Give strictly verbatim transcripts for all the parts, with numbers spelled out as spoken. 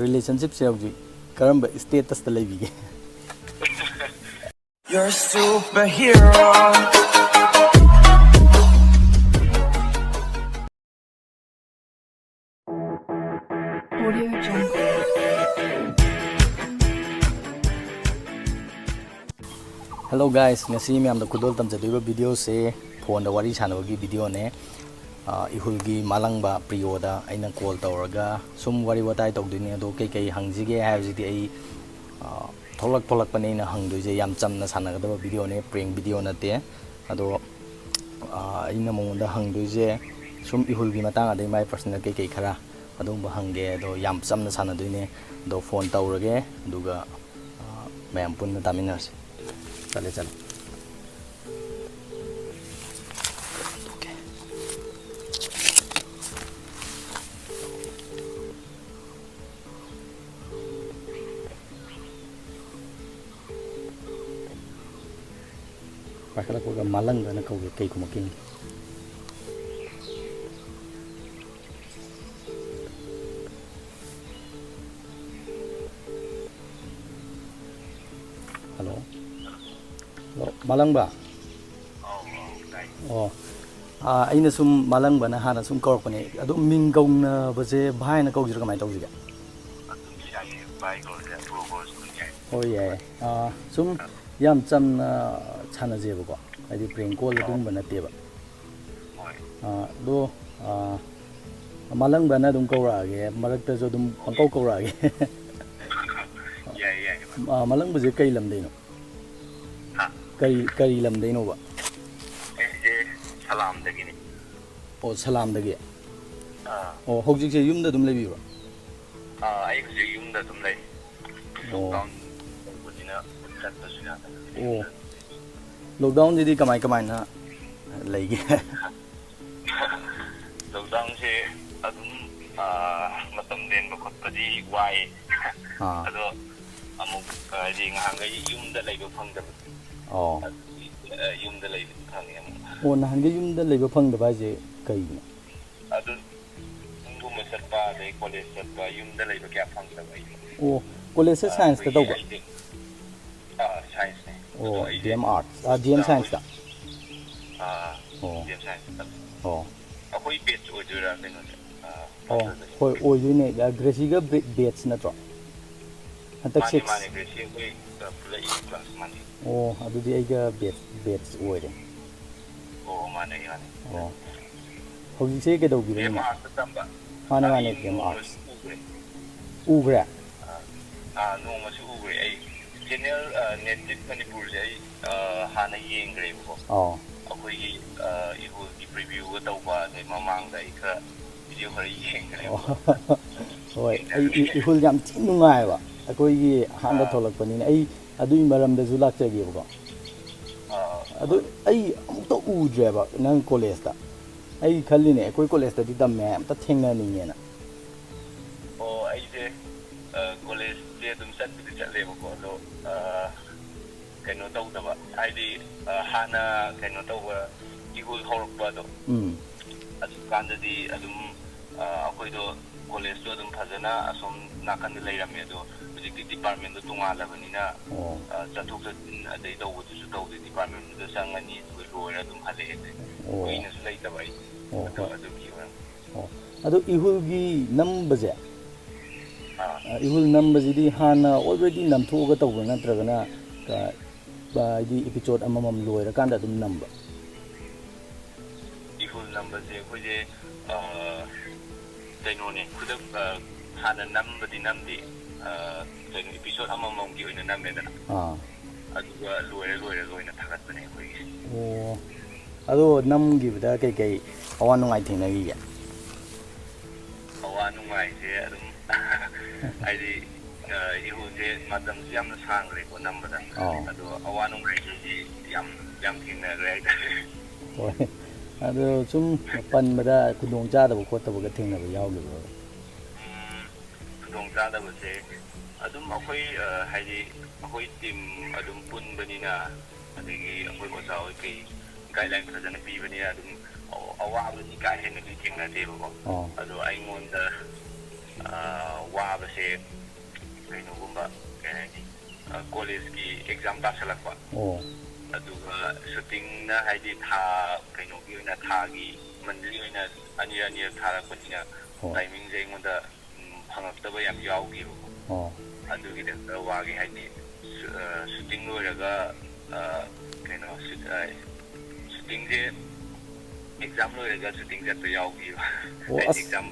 ꯔꯤꯂꯦꯁꯟꯁꯤꯞꯁꯦ ꯍꯧꯖꯤꯛ ꯀꯔꯝꯕ ꯁ꯭ꯇꯦꯇꯁꯇ ꯂꯩꯕꯤꯒꯦ? You're a superhero. Audio Jungle. Hello guys, ꯉꯁꯤ ꯃꯌꯥꯝꯗ ꯈꯨꯗꯣꯜ ꯇꯝꯖꯗꯣꯏꯕ ꯚꯤꯗꯤꯑꯣꯁꯦ ꯐꯣꯟꯗ ꯋꯥꯔꯤ ꯁꯥꯟꯅꯕꯒꯤ ꯚꯤꯗꯤꯑꯣꯅꯦ꯫ ꯑ, ꯏꯍꯨꯜꯒꯤ ꯃꯥꯂꯪꯕ ꯄ꯭ꯔꯤꯌꯣꯗ ꯑꯩꯅ ꯀꯣꯜ ꯇꯧꯔꯒ ꯁꯨꯝ ꯋꯥꯔꯤ ꯋꯥꯇꯥꯏ ꯇꯧꯗꯣꯏꯅꯦ꯫ ꯑꯗꯣ ꯀꯩꯀꯩ ꯍꯪꯁꯤꯒꯦ ꯍꯥꯏꯕꯁꯤꯗꯤ ꯑꯩ, ꯑ, ꯊꯣꯛꯂꯛ ꯊꯣꯛꯂꯛꯄꯅꯦ ꯑꯩꯅ ꯍꯪꯗꯣꯏꯁꯦ꯫ ꯌꯥꯝ ꯆꯝꯅ ꯁꯥꯟꯅꯒꯗꯕ ꯚꯤꯗꯤꯑꯣꯅꯦ, ꯄ꯭ꯔꯦꯡ ꯚꯤꯗꯤꯑꯣ ꯅꯠꯇꯦ꯫ ꯑꯗꯣ, ꯑ, ꯑꯩꯅ ꯃꯉꯣꯟꯗ ꯍꯪꯗꯣꯏꯁꯦ ꯁꯨꯝ ꯏꯍꯨꯜꯒꯤ ꯃꯇꯥꯡ, ꯑꯗꯩ ꯃꯥꯏ ꯄꯔꯁꯅꯦꯜ ꯀꯩꯀꯩ ꯈꯔ ꯑꯗꯨꯒꯨꯝꯕ ꯍꯪꯒꯦ꯫ ꯑꯗꯣ ꯌꯥꯝ ꯆꯝꯅ ꯁꯥꯟꯅꯗꯣꯏꯅꯦ꯫ ꯑꯗꯣ ꯐꯣꯟ ꯇꯧꯔꯒꯦ, ꯑꯗꯨꯒ, ꯑ, ꯃꯌꯥꯝ ꯄꯨꯟꯅ ꯇꯥꯃꯤꯟꯅꯔꯁꯦ꯫ ꯆꯠꯂꯦ, ꯆꯠꯂꯦ꯫ ꯄꯥꯏꯈꯠꯂꯛꯄꯒ ꯃꯥꯂꯪꯕꯅ ꯀꯧꯒꯦ, ꯀꯩ ꯈꯨꯝꯃꯛꯀꯦ ꯌꯦꯡꯒꯦ꯫ ꯍꯜꯂꯣ꯫ ꯍꯜꯂꯣ, ꯃꯥꯂꯪꯕ? ꯑꯣ꯫ ꯑꯥ, ꯑꯩꯅ ꯁꯨꯝ ꯃꯥꯂꯪꯕꯅ ꯍꯥꯟꯅ ꯁꯨꯝ ꯀꯧꯔꯛꯄꯅꯦ꯫ ꯑꯗꯣ ꯃꯤꯡ ꯀꯧꯅꯕꯁꯦ ꯚꯥꯏꯅ ꯀꯧꯁꯤꯔꯥ, ꯀꯃꯥꯏꯅ ꯇꯧꯁꯤꯒꯦ? ꯑꯗꯨꯝ ꯌꯥꯏꯌꯦ, ꯚꯥꯏ ꯀꯧꯔꯁꯨ ꯌꯥꯏ, ꯕ꯭ꯔꯣ ꯀꯧꯔꯁꯨ ꯑꯗꯨꯝ ꯌꯥꯏ꯫ ꯍꯣꯏ, ꯌꯥꯏꯌꯦ꯫ ꯑꯥ, ꯁꯨꯝ ꯌꯥꯝ ꯆꯝꯅ ꯁꯥꯟꯅꯁꯦꯕꯀꯣ, ꯍꯥꯏꯗꯤ ꯄ꯭ꯔꯦꯡ ꯀꯣꯜ ꯑꯗꯨꯒꯨꯝꯕ ꯅꯠꯇꯦꯕ꯫ ꯍꯣꯏ꯫ ꯑꯥ, ꯑꯗꯣ, ꯑꯥ, ꯃꯥꯂꯪꯕꯅ ꯑꯗꯨꯝ ꯀꯧꯔꯛꯑꯒꯦ, ꯃꯔꯛꯇꯁꯨ ꯑꯗꯨꯝ ꯄꯪꯀꯧ ꯀꯧꯔꯛꯑꯒꯦ꯫ ꯌꯥꯏ, ꯌꯥꯏ꯫ ꯑꯥ, ꯃꯥꯂꯪꯕꯁꯦ ꯀꯩ ꯂꯝꯗꯩꯅꯣ? ꯍꯥ? ꯀꯔꯤ, ꯀꯔꯤ ꯂꯝꯗꯩꯅꯣꯕ? ꯑꯩꯁꯦ ꯁꯂꯥꯝꯗꯒꯤꯅꯤ꯫ ꯑꯣ, ꯁꯂꯥꯝꯗꯒꯤ? ꯑꯥ꯫ ꯑꯣ, ꯍꯧꯖꯤꯛꯁꯦ ꯌꯨꯝꯗ ꯑꯗꯨꯝ ꯂꯩꯕꯤꯕ꯭ꯔꯣ? ꯑꯥ, ꯑꯩ ꯍꯧꯖꯤꯛ ꯌꯨꯝꯗ ꯑꯗꯨꯝ ꯂꯩ꯫ ꯑꯣ꯫ ꯂꯣꯛꯗꯥꯎꯟ ꯇꯧꯕꯅꯤꯅ ꯆꯠꯄꯁꯨ ꯌꯥꯗꯕ꯫ ꯑꯣ꯫ ꯂꯣꯛꯗꯥꯎꯟꯁꯤꯗꯤ ꯀꯃꯥꯏ ꯀꯃꯥꯏꯅ ꯂꯩꯒꯦ? ꯂꯣꯛꯗꯥꯎꯟꯁꯦ ꯑꯗꯨꯝ, ꯑꯥ, ꯃꯇꯝ ꯂꯦꯟꯕ ꯈꯣꯠꯄꯗꯤ ꯋꯥꯏ꯫ ꯑꯥ꯫ ꯑꯗꯣ ꯑꯃꯨꯛ, ꯍꯥꯏꯗꯤ, ꯉꯍꯥꯟꯈꯩ ꯌꯨꯝꯗ ꯂꯩꯕ ꯐꯪꯗꯕ꯫ ꯑꯣ꯫ ꯑꯗꯨꯒꯤ, ꯑ, ꯌꯨꯝꯗ ꯂꯩꯕꯗꯤ ꯐꯪꯉꯦ ꯑꯃꯨꯛ꯫ ꯑꯣ, ꯅꯍꯥꯟꯒꯩ ꯌꯨꯝꯗ ꯂꯩꯕ ꯐꯪꯗꯕ ꯍꯥꯏꯁꯦ ꯀꯩꯒꯤꯅꯣ? ꯑꯗꯨ ꯌꯨꯝꯒꯨꯝꯕ ꯆꯠꯄ, ꯑꯗꯩ ꯀꯣꯂꯦꯖ ꯆꯠꯄ, ꯌꯨꯝꯗ ꯂꯩꯕ ꯀꯌꯥ ꯐꯪꯗꯕ ꯑꯩꯁꯦ꯫ ꯑꯣ, ꯀꯣꯂꯦꯖꯁꯦ ꯑꯥ, ꯁꯥꯏꯟꯁꯇ ꯑꯩꯈꯣꯏꯒꯤ ꯇꯧꯕ? ꯑꯩꯁꯦ, ꯑꯥ, ꯁꯥꯏꯟꯁꯅꯦ꯫ ꯑꯗꯣ ꯑꯣ, ꯑꯩꯁꯦ, D M arts, D M ꯑꯥ, ꯁꯥꯏꯟꯁꯇ? ꯑꯥ, ꯑꯣ꯫ ꯗꯤ ꯑꯦꯝ ꯁꯥꯏꯟꯁꯇ꯫ ꯑꯣ꯫ ꯑꯩꯈꯣꯏ ꯕꯦꯠꯁ ꯑꯣꯏꯗꯣꯏꯔꯥ ꯀꯩꯅꯣꯁꯦ? ꯑꯥ, ꯑꯣ, ꯃꯥꯁꯇꯔꯗꯁꯦ? ꯍꯣꯏ, ꯑꯣꯏꯗꯣꯏꯅꯦ꯫ ꯒ꯭ꯔꯦꯁꯤꯒ ꯕꯦꯠꯁ ꯅꯠꯇ꯭ꯔꯣ? ꯍꯟꯗꯛ ꯃꯥꯅꯦ, ꯁꯤꯛꯁ꯫ ꯃꯥꯅꯦ, ꯒ꯭ꯔꯦꯁꯤ ꯑꯩꯈꯣꯏ, ꯑ, ꯄꯨꯜꯂꯛꯏ ꯀ꯭ꯂꯥꯁ ꯃꯥꯅꯦ꯫ ꯑꯣ, ꯑꯗꯨꯗꯤ ꯑꯩꯒ ꯕꯦꯠꯁ, ꯕꯦꯠꯁ ꯑꯣꯏꯔꯦ꯫ ꯑꯣ, ꯃꯥꯅꯦ, ꯃꯥꯅꯦ꯫ ꯑꯣ꯫ ꯍꯧꯖꯤꯛꯁꯦ ꯀꯩꯗꯧꯕꯤꯔꯝꯃꯤꯅꯣ? ꯗꯤ ꯑꯦꯝ ꯑꯥꯔꯠꯁꯇ ꯇꯝꯕ꯫ ꯃꯥꯅꯦ, ꯃꯥꯅꯦ, ꯑꯩ ꯗꯤ ꯑꯦꯝ ꯅꯣꯡꯃꯁꯨ ꯑꯥꯔꯠꯁ꯫ ꯎꯈ꯭ꯔꯦ꯫ ꯎꯈ꯭ꯔꯦ? ꯑꯥ, ꯑꯥ, ꯅꯣꯡꯃꯁꯨ ꯎꯈ꯭ꯔꯦ꯫ ꯑꯩ ꯆꯦꯅꯦꯜ, ꯑ, ꯅꯦꯇꯤꯚ ꯃꯅꯤꯄꯨꯔꯁꯦ ꯑꯩ, ꯑ, ꯍꯥꯟꯅ ꯌꯦꯡꯈ꯭ꯔꯦꯕꯀꯣ꯫ ꯑꯥꯎ꯫ ꯑꯩꯈꯣꯏꯒꯤ, ꯑ, ꯏꯍꯨꯜꯒꯤ ꯄ꯭ꯔꯤꯚ꯭ꯌꯨꯒ ꯇꯧꯕ, ꯑꯗꯩ ꯃꯃꯥꯡꯗ ꯑꯩ ꯈꯔ ꯚꯤꯗꯤꯑꯣ ꯈꯔ ꯌꯦꯡꯈ꯭ꯔꯦꯕ꯫ ꯑꯣ꯫ ꯍꯣꯏ, ꯑꯩ ꯏ-, ꯏꯍꯨꯜ ꯌꯥꯝ ꯊꯤ ꯅꯨꯡꯉꯥꯏꯕ꯫ ꯑꯩꯈꯣꯏꯒꯤ ꯑꯍꯥꯟꯕ ꯑꯥ꯫ ꯊꯣꯛꯂꯛꯄꯅꯤꯅ ꯑꯩ ꯑꯗꯨꯒꯤ ꯃꯔꯝꯗꯁꯨ ꯂꯥꯛꯆꯒꯦꯕꯀꯣ꯫ ꯑꯥ, ꯑꯗꯨ ꯑꯩ ꯑꯃꯨꯛꯇ ꯎꯗ꯭ꯔꯦꯕ ꯅꯪ ꯀꯣꯂꯦꯖꯇ꯫ ꯑꯩ ꯈꯜꯂꯤꯅꯦ ꯑꯩꯈꯣꯏ ꯀꯣꯂꯦꯖꯇꯗꯤ ꯇꯝꯃꯦ, ꯑꯝꯇ ꯊꯦꯡꯅꯅꯤꯡꯉꯦꯅ꯫ ꯑꯣ, ꯑꯩꯁꯦ, ꯑ, ꯀꯣꯂꯦꯖꯁꯦ ꯑꯗꯨꯝ ꯆꯠꯄꯨꯗꯤ ꯆꯠꯂꯦꯕꯀꯣ, ꯑꯗꯣ, ꯑ, ꯀꯩꯅꯣ ꯇꯧꯗꯕ, ꯍꯥꯏꯗꯤ, ꯑ, ꯍꯥꯟꯅ ꯀꯩꯅꯣ ꯇꯧꯕ, ꯏꯍꯨꯜ ꯍꯧꯔꯛꯄꯗꯣ, ꯎꯝ꯫ ꯑꯗꯨꯀꯥꯟꯗꯗꯤ ꯑꯗꯨꯝ, ꯑ, ꯑꯩꯈꯣꯏꯗꯣ ꯀꯣꯂꯦꯖꯇꯣ ꯑꯗꯨꯝ ꯐꯖꯅ ꯑꯁꯣꯝ ꯅꯥꯀꯟꯗ ꯂꯩꯔꯝꯃꯦ, ꯑꯗꯣ ꯍꯧꯖꯤꯛꯇꯤ ꯗꯤꯄꯥꯔꯠꯃꯦꯟꯗꯣ ꯇꯣꯉꯥꯜꯂꯕꯅꯤꯅ, ꯑꯣ꯫ ꯑ, ꯆꯠꯊꯣꯛ ꯆꯠꯁꯤꯟ ꯑꯗꯩ ꯇꯧꯕꯗꯨꯁꯨ ꯇꯧꯗꯦ, ꯗꯤꯄꯥꯔꯠꯃꯦꯟꯗꯨꯗ ꯆꯪꯉꯅꯤ, ꯑꯗꯨꯒ ꯂꯣꯏꯔ ꯑꯗꯨꯝ ꯍꯜꯂꯛꯑꯦ꯫ ꯑꯣ꯫ ꯀꯨꯏꯅꯁꯨ ꯂꯩꯇꯕ ꯑꯩ꯫ ꯑꯣ, ꯑꯗꯨ, ꯍꯣꯏ꯫ ꯑꯗꯨꯒꯤ ꯑꯣꯏꯔꯝ- ꯑꯣ꯫ ꯑꯗꯣ ꯏꯍꯨꯜꯒꯤ ꯅꯝꯕꯁꯦ, ꯑꯥ꯫ ꯑ, ꯏꯍꯨꯜ ꯅꯝꯕꯁꯤꯗꯤ ꯍꯥꯟꯅ already ꯅꯝꯊꯣꯛꯑꯒ ꯇꯧꯕ꯭ꯔꯥ, ꯅꯠꯇ꯭ꯔꯒꯅ, ꯑ, ꯍꯥꯏꯗꯤ episode ꯑꯃꯃꯝ ꯂꯣꯏꯔꯀꯥꯟꯗ ꯑꯗꯨꯝ ꯅꯝꯕ? ꯏꯍꯨꯜ ꯅꯝꯕꯁꯦ ꯑꯩꯈꯣꯏꯁꯦ, ꯑ, ꯀꯩꯅꯣꯅꯦ, ꯈꯨꯗꯛ, ꯑ, ꯍꯥꯟꯅ ꯅꯝꯕꯗꯤ ꯅꯝꯗꯦ꯫ ꯑ, ꯀꯩꯅꯣ, episode ꯑꯃꯃꯝꯒꯤ ꯑꯣꯏꯅ ꯅꯝꯃꯦꯗꯅ꯫ ꯑꯥ꯫ ꯑꯗꯨꯒ ꯂꯣꯏꯔ ꯂꯣꯏꯔꯒ ꯑꯣꯏꯅ ꯊꯥꯒꯠꯄꯅꯦ ꯑꯩꯈꯣꯏꯒꯤ꯫ ꯑꯣ꯫ ꯑꯗꯣ ꯅꯝꯈꯤꯕꯗ ꯀꯩꯀꯩ ꯑꯋꯥ ꯅꯨꯡꯉꯥꯏ ꯊꯦꯡꯅꯈꯤꯒꯦ? ꯑꯋꯥ ꯅꯨꯡꯉꯥꯏꯁꯦ ꯑꯗꯨꯝ ꯍꯥꯏꯗꯤ, ꯑ, ꯏꯍꯨꯜꯁꯦ ꯃꯇꯝꯁꯨ ꯌꯥꯝꯅ ꯁꯥꯡꯈ꯭ꯔꯦꯀꯣ ꯅꯝꯕꯗ꯫ ꯑꯥꯎ꯫ ꯑꯗꯣ ꯑꯋꯥ ꯅꯨꯡꯉꯥꯏꯗꯨꯗꯤ ꯌꯥꯝ, ꯌꯥꯝ ꯊꯦꯡꯅꯈ꯭ꯔꯦ ꯍꯥꯏꯇꯥꯔꯦ꯫ ꯍꯣꯏ꯫ ꯑꯗꯣ ꯁꯨꯝ ꯄꯟꯕꯗ ꯈꯨꯗꯣꯡ ꯆꯥꯗꯕ ꯈꯣꯠꯇꯕꯒ ꯊꯦꯡꯅꯕ ꯌꯥꯎꯈꯤꯕ꯭ꯔꯣ? ꯎꯝ, ꯈꯨꯗꯣꯡ ꯆꯥꯗꯕꯁꯦ ꯑꯗꯨꯝ ꯑꯩꯈꯣꯏ, ꯑ, ꯍꯥꯏꯗꯤ ꯑꯩꯈꯣꯏ ꯇꯤꯝ ꯑꯗꯨꯝ ꯄꯨꯟꯕꯅꯤꯅ, ꯑꯗꯒꯤ ꯑꯩꯈꯣꯏ ꯑꯣꯖꯥ ꯍꯣꯏ ꯀꯩ guideline ꯐꯖꯅ ꯄꯤꯕꯅꯤꯅ ꯑꯗꯨꯝ ꯑꯋꯥꯕꯗꯤ ꯀꯥ ꯍꯦꯟꯅꯗꯤ ꯊꯦꯡꯅꯗꯦꯕꯀꯣ꯫ ꯑꯣ꯫ ꯑꯗꯣ ꯑꯩꯉꯣꯟꯗ ꯑ, ꯋꯥꯕꯁꯦ ꯀꯩꯅꯣꯒꯨꯝꯕ, ꯀꯩ ꯍꯥꯏꯅꯤ, ꯑ, ꯀꯣꯂꯦꯖꯀꯤ ꯑꯦꯛꯖꯥꯝ ꯇꯥꯁꯜꯂꯛꯄ꯫ ꯑꯣ ꯑꯗꯨꯒ ꯁꯨꯇꯤꯡꯅ ꯍꯥꯏꯗꯤ ꯊꯥ ꯀꯩꯅꯣꯒꯤ ꯑꯣꯏꯅ, ꯊꯥꯒꯤ ꯃꯟꯂꯤ ꯑꯣꯏꯅ ꯑꯅꯤꯔꯛ ꯑꯅꯤꯔꯛ ꯊꯥꯔꯛꯄꯅꯤꯅ ꯍꯣꯏ ꯇꯥꯏꯃꯤꯡꯁꯦ ꯑꯩꯉꯣꯟꯗ ꯎꯝ, ꯐꯪꯉꯛꯇꯕ ꯌꯥꯝ ꯌꯥꯎꯈꯤꯕꯀꯣ꯫ ꯑꯣ ꯑꯗꯨꯒꯤꯗ ꯈꯔ ꯋꯥꯈꯤ ꯍꯥꯏꯗꯤ ꯁꯨ- ꯑ, ꯁꯨꯇꯤꯡ ꯂꯣꯏꯔꯒ ꯑ, ꯀꯩꯅꯣ ꯁꯨ- ꯑ, ꯁꯨꯇꯤꯡꯁꯦ ꯑꯦꯛꯖꯥꯝ ꯂꯣꯏꯔꯒ ꯁꯨꯇꯤꯡ ꯆꯠꯄ ꯌꯥꯎꯈꯤꯕ꯫ ꯑꯣ ꯍꯥꯏꯗꯤ ꯑꯁ ꯑꯦꯛꯖꯥꯝ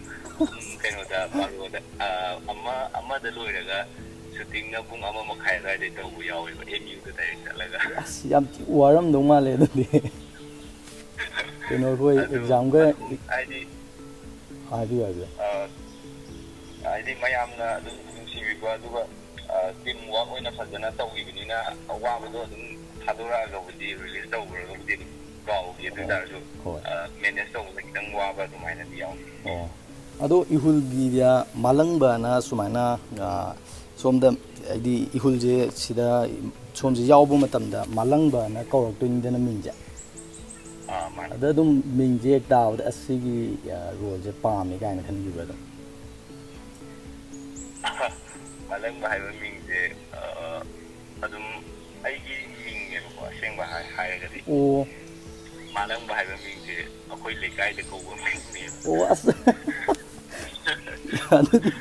ꯄꯨꯡ ꯀꯩꯅꯣꯗ ꯕꯥꯔꯣꯗ ꯑ, ꯑꯃ ꯑꯃꯗ ꯂꯣꯏꯔꯒ ꯁꯨꯇꯤꯡꯅ ꯄꯨꯡ ꯑꯃ ꯃꯈꯥꯏ ꯑꯗꯨꯋꯥꯏꯗ ꯇꯧꯕ ꯌꯥꯎꯋꯦꯕ ꯑꯦꯝ ꯌꯨꯗ ꯗꯥꯏꯔꯦꯛ ꯆꯠꯂꯒ꯫ ꯑꯁ ꯌꯥꯝ ꯊꯤ ꯋꯥꯔꯝꯗꯧ ꯃꯥꯜꯂꯦ ꯑꯗꯨꯗꯤ꯫ ꯀꯩꯅꯣ ꯑꯩꯈꯣꯏ ꯑꯗꯨ ꯑꯦꯛꯖꯥꯝꯒ ꯍꯥꯏꯗꯤ ꯍꯥꯏꯕꯤꯌꯨ ꯍꯥꯏꯕꯤꯌꯨ꯫ ꯑ, ꯍꯥꯏꯗꯤ ꯃꯌꯥꯝꯅ ꯑꯗꯨꯝ ꯅꯨꯡꯁꯤꯕꯤꯕ ꯑꯗꯨꯒ ꯇꯤꯝ ꯋꯥꯔꯛ ꯑꯣꯏꯅ ꯐꯖꯅ ꯇꯧꯈꯤꯕꯅꯤꯅ ꯑꯋꯥꯕꯗꯣ ꯑꯗꯨꯝ ꯊꯥꯗꯣꯔꯛꯑꯒꯕꯨꯗꯤ ꯔꯤꯂꯤꯁ ꯇꯧꯈ꯭ꯔꯒꯕꯨꯗꯤ ꯑꯗꯨꯝ ꯀꯥꯎꯈꯤ꯫ ꯑꯗꯨ ꯑꯣꯏ ꯇꯥꯔꯁꯨ ꯍꯣꯏ ꯃꯦꯅꯦꯖ ꯇꯧꯕꯗ ꯈꯤꯇꯪ ꯋꯥꯕ ꯑꯗꯨꯃꯥꯏꯅꯗꯤ ꯌꯥꯎꯈꯤ꯫ ꯑꯣ ꯑꯗꯣ ꯏꯍꯨꯜꯒꯤꯗ ꯃꯥꯂꯪꯕꯅ ꯁꯨꯃꯥꯏꯅ ꯑ, ꯁꯣꯝꯗ ꯍꯥꯏꯗꯤ ꯏꯍꯨꯜꯁꯦ ꯁꯤꯗ ꯁꯣꯝꯁꯦ ꯌꯥꯎꯕ ꯃꯇꯝꯗ ꯃꯥꯂꯪꯕꯅ ꯀꯧꯔꯛꯇꯣꯏꯅꯤꯗꯅ ꯃꯤꯡꯁꯦ꯫ ꯑꯥ ꯃꯥꯅꯦ꯫ ꯑꯗ ꯑꯗꯨꯝ ꯃꯤꯡꯁꯦ ꯍꯦꯛ ꯇꯥꯕꯗ ꯑꯁ ꯁꯤꯒꯤ ꯔꯣꯜꯁꯦ ꯄꯥꯝꯃꯦ ꯀꯥꯏꯅ ꯈꯟꯈꯤꯕ꯭ꯔꯥ ꯑꯗꯨꯝ? ꯃꯥꯂꯪꯕ ꯍꯥꯏꯕ ꯃꯤꯡꯁꯦ ꯑ, ꯑꯗꯨꯝ ꯑꯩꯒꯤ ꯃꯤꯡꯅꯦꯕꯀꯣ ꯑꯁꯦꯡꯕ ꯍꯥꯏ ꯍꯥꯏꯔꯒꯗꯤ꯫ ꯑꯣ ꯃꯥꯂꯪꯕ ꯍꯥꯏꯕ ꯃꯤꯡꯁꯦ ꯑꯩꯈꯣꯏ ꯂꯩꯀꯥꯏꯗ ꯀꯧꯕ ꯃꯤꯡꯅꯦꯕ꯫ ꯑꯣ ꯑꯁ ꯑꯗꯨꯗꯤ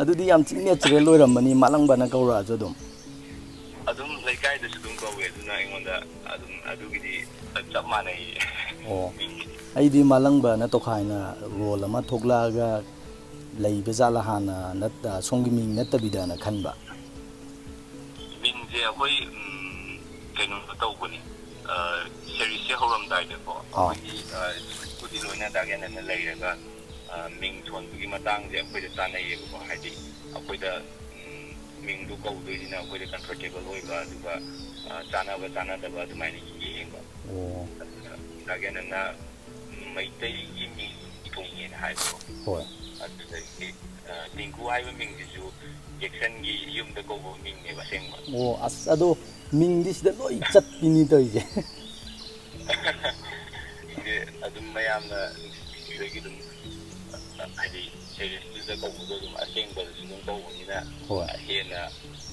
ꯑꯗꯨꯗꯤ ꯌꯥꯝ ꯊꯤ ꯅꯦꯆꯔꯦꯜ ꯑꯣꯏꯔꯝꯃꯅꯤ ꯃꯥꯂꯪꯕꯅ ꯀꯧꯔꯛꯑꯁꯨ ꯑꯗꯨꯝ꯫ ꯑꯗꯨꯝ ꯂꯩꯀꯥꯏꯗꯁꯨ ꯑꯗꯨꯝ ꯀꯧꯋꯦ ꯑꯗꯨꯅ ꯑꯩꯉꯣꯟꯗ ꯑꯗꯨꯝ ꯑꯗꯨꯒꯤꯗꯤ ꯆꯞ ꯃꯥꯟꯅꯩꯌꯦ꯫ ꯑꯣ ꯃꯤꯡꯒꯤꯗꯤ꯫ ꯑꯩꯗꯤ ꯃꯥꯂꯪꯕꯅ ꯇꯣꯈꯥꯏꯅ ꯔꯣꯜ ꯑꯃ ꯊꯣꯛꯂꯛꯑꯒ ꯂꯩꯕ ꯖꯥꯠꯂ ꯍꯥꯟꯅ ꯅꯠ- ꯁꯣꯝꯒꯤ ꯃꯤꯡ ꯅꯠꯇꯕꯤꯗꯅ ꯈꯟꯕ꯫ ꯃꯤꯡꯁꯦ ꯑꯩꯈꯣꯏ ꯎꯝ, ꯀꯩꯅꯣ ꯇꯧꯕꯅꯤ꯫ ꯁꯦꯔꯤꯁꯁꯦ ꯍꯧꯔꯝꯗꯥꯏꯗꯀꯣ ꯑꯥ ꯑꯩꯈꯣꯏꯒꯤ ꯁ꯭ꯀ꯭ꯔꯤꯞꯄꯨꯗꯤ ꯂꯣꯏꯅ ꯗꯥ ꯒ꯭ꯌꯥꯅꯟꯅ ꯂꯩꯔꯒ ꯑ, ꯃꯤꯡ ꯊꯣꯟꯕꯒꯤ ꯃꯇꯥꯡꯁꯦ ꯑꯩꯈꯣꯏꯗ ꯆꯥꯟꯅꯩꯌꯦꯕꯀꯣ꯫ ꯍꯥꯏꯗꯤ ꯑꯩꯈꯣꯏꯗ ꯎꯝ, ꯃꯤꯡꯗꯨ ꯀꯧꯗꯣꯏꯁꯤꯅ ꯑꯩꯈꯣꯏꯗ ꯀꯝꯐꯔꯇꯦꯕꯜ ꯑꯣꯏꯕ ꯑꯗꯨꯒ ꯑ, ꯆꯥꯟꯅꯕ ꯆꯥꯟꯅꯗꯕ ꯑꯗꯨꯃꯥꯏꯅ ꯌꯦꯡꯕ꯫ ꯑꯣ ꯑꯗꯨꯅ ꯗꯥ ꯒ꯭ꯌꯥꯅꯟꯅ ꯎꯝ, ꯃꯩꯇꯩꯒꯤ ꯃꯤꯡ ꯊꯣꯟꯒꯦꯅ ꯍꯥꯏꯕꯀꯣ꯫ ꯍꯣꯏ ꯑꯗꯨꯗꯒꯤ ꯑ, ꯇꯤꯡꯀꯨ ꯍꯥꯏꯕ ꯃꯤꯡꯁꯤꯁꯨ ꯖꯦꯛꯁꯟꯒꯤ ꯌꯨꯝꯗ ꯀꯧꯕ ꯃꯤꯡꯅꯦꯕ ꯑꯁꯦꯡꯕ꯫ ꯑꯣ ꯑꯁ ꯑꯗꯣ ꯃꯤꯡꯗꯤ ꯁꯤꯗ ꯂꯣꯏ ꯆꯠꯄꯤꯅꯤ ꯇꯧꯔꯤꯁꯦ꯫ ꯁꯤꯁꯦ ꯑꯗꯨꯝ ꯃꯌꯥꯝꯅ ꯅꯨꯡꯁꯤꯕꯤꯕꯗꯒꯤ ꯑꯗꯨꯝ ꯍꯥꯏꯗꯤ ꯁꯦꯔꯤꯁꯇꯨꯗ ꯀꯧꯕꯗꯣ ꯑꯗꯨꯝ ꯑꯁꯦꯡꯕꯗꯁꯨ ꯑꯗꯨꯝ ꯀꯧꯕꯅꯤꯅ, ꯍꯣꯏ꯫ ꯍꯦꯟꯅ